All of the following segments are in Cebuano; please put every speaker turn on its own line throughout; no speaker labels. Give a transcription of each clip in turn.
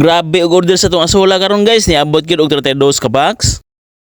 Grabe og order sa atong asola karon, guys, niabot gyud og 32 ka box.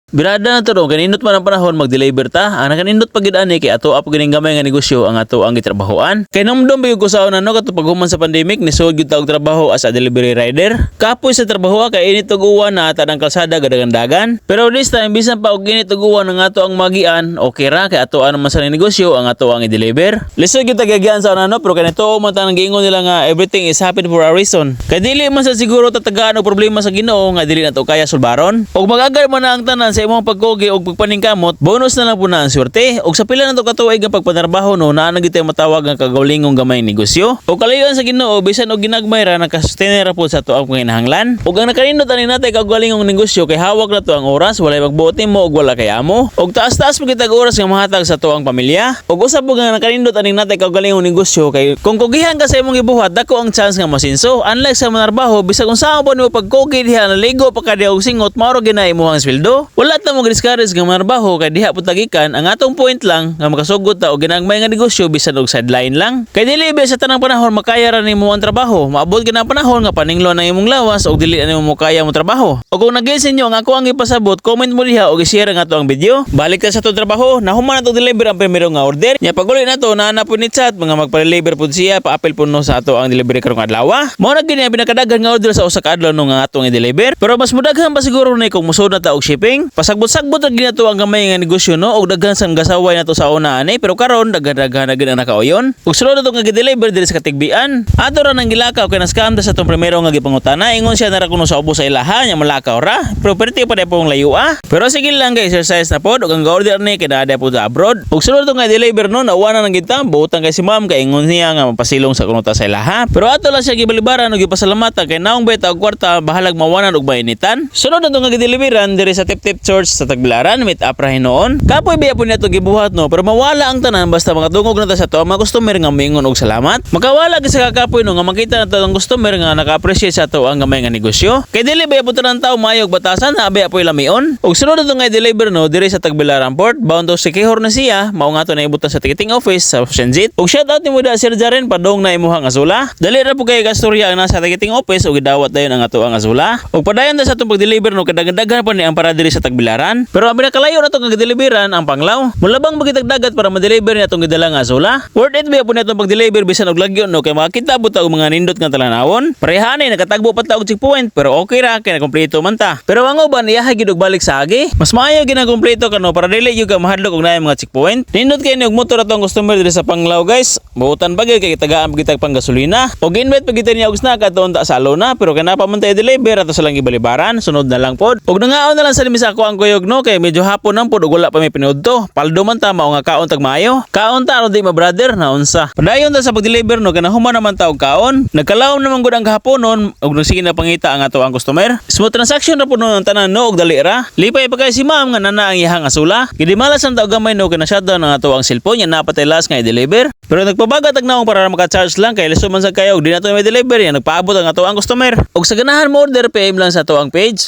Birada na to ro, kanindot man ang panahon mag-deliver ta. Ang nakanindot pa gid ani kay ato apo gining gamay nga negosyo ang ato ang gitrabahoan. Kay nomdom ba ko sa una no, kato paghuman sa pandemic ni sugod gyud ta og trabaho as a delivery rider. Kapoy sa trabaho kay init og uwan na ata ang kalsada gadagandagan. Pero this time, bisan pa og init og uwan ang ato ang magian, okay ra kay ato naman sa negosyo ang ato ang i-deliver. Lisod gyud ta giagian sa una no, pero kanito man ta nang giingon nila nga everything is happen for a reason. Kay dili man sa siguro tatagaan og problema sa Ginoo nga dili na to kaya sulbaron. Og mag-agad man na ang tanan sa imong pagkugi og pagpaningkamot, bonus na lang po na ang swerte. Og sa pila na to katuig ang pagpanarbaho no, naa na gyud matawag ang kagawlingong gamay negosyo. Og kalayon sa Ginoo, bisan og ginagmay ra, nakasustain ra po sa ato ang panginahanglan. Og ang nakanindot ani natay kagalingon negosyo kay hawak na to ang oras, walay magbuot nimo og wala kay amo. Og taas-taas mo kitag oras nga mahatag sa ato ang pamilya. Og usab po nga nakanindot aning natay kagalingon negosyo kay kung kugihan ka sa imong gibuhat, dako ang chance nga masinso. Unlike sa manarbaho, bisag unsa pa nimo pagkugi diha, naligo pa ka diha og singot, mao ra gyud na imong sweldo. Wala ta mo discourage nga manarbaho kay diha pud tagikan. Ang atong point lang nga makasugod ta og ginagmay nga negosyo bisan og sideline lang. Kay dili ba sa tanang panahon makaya ra nimo ang trabaho. Maabot gyud ang panahon nga paninglo na imong lawas og dili na nimo mokaya mo trabaho. Og kung nag inyo ang ako ang ipasabot, comment mo diha og i-share ang ato ang video. Balik ta sa atong trabaho, nahuman na to deliver ang primero nga order. Nya paguli na to, naa na po ni chat mga magpa-deliver pud siya, paapil pud no sa ato ang delivery karong adlaw. Mao na gyud ang pinakadaghan nga order sa usa ka adlaw no nga atong i-deliver. Pero mas mudaghan pa siguro ni kung musod na ta og shipping. Pasagbot-sagbot ra gyud nato ang gamay nga negosyo no, og daghan sang gasaway nato sa una ani, pero karon daghan-daghan na gyud ang nakauyon. Ug sulod na to nga gi-deliver diri sa Katigbian. Ato ra nang gilakaw kay na-scam ta sa atong primero nga gipangutana. Ingon siya nara kuno sa ubos sa ilaha nya malakaw ra. Pero perti pa pong layo ah. Pero sige lang kay exercise na pod ug ang order ni kay naa po sa abroad. Ug sulod to nga deliver no, nauwa na nang kita, buotan kay si ma'am kay ingon niya nga mapasilong sa kuno ta sa ilaha. Pero ato lang siya gibalibaran ug gipasalamatan kay naong bayta og kwarta, bahalag mawanan og mainitan. Sunod na to nga gideliveran diri sa Tip Tip Church sa Tagbilaran, meet up ra hinuon. Kapoy biya po niya to gibuhat no, pero mawala ang tanan basta makadungog na ta sa to ang mga customer nga moingon og salamat. Makawala gyud sa kakapoy no nga makita na to ang customer nga naka-appreciate sa ato ang gamay nga negosyo. Kay dili ba po tanan tao maayo og batasan, naa ba po'y lamion. Ug sunod na to nga deliver no diri sa Tagbilaran Port, bound to Siquijor na siya, mao nga to naibutan sa ticketing office sa Shenzhen. Ug shout out nimo da, Sir Jaren, padong na imuhang asola. Dali ra po kay gastorya ang nasa ticketing office ug gidawat dayon ang ato ang asola. Ug padayon ta sa atong pag-deliver no, kadaghan pa ni ang para diri sa Tagbilaran. Pero ang pinakalayo na to nga gideliveran ang Panglao. Mulabang magitag dagat para ma-deliver ni atong gidala nga asola. Worth it ba po ni atong pag-deliver bisan og lagyo no, kay makakita po ta og mga nindot nga talanawon. Parehani nakatagbo pa ta og checkpoint, pero okay ra kay nakumpleto man ta. Pero ang uban iyaha gyud og balik sa agi. Mas maayo gyud ang kumpleto kano para dili gyud ka mahadlok og naay mga checkpoint. Nindot kay ni og motor atong customer diri sa Panglao, guys. Buotan pa gyud kay tagaan pa kitag pang gasolina. Og invite pa kita niya og snack ato unta sa Alona, pero kana pa man tayo deliver, ato sa lang gibalibaran, sunod na lang pod. Og nangaon na lang sa limi sa ako ang kuyog no, kay medyo hapon nang pod ug wala pa may pinudto. Paldo man ta, mao nga kaon tag maayo. Kaon ta aron di ma brother na unsa. Padayon ta sa pag-deliver no, kana human naman ta og kaon. Nagkalawom naman gud ang kahaponon ug nagsige na pangita ang ato ang customer. Smooth transaction ra pud no ang tanan no ug dali ra. Lipay pa kay si ma'am nga nana ang iyahang asola. Gidimalas ang tao gamay no kay na shutdown ang ato ang cellphone nya napatay last nga i-deliver. Pero nagpabagat ang naong para maka-charge lang kay lisod man sa kayo ug di na to may deliver yan nagpaabot ang ato ang customer. Og sa ganahan mo order, PM lang sa ato ang page.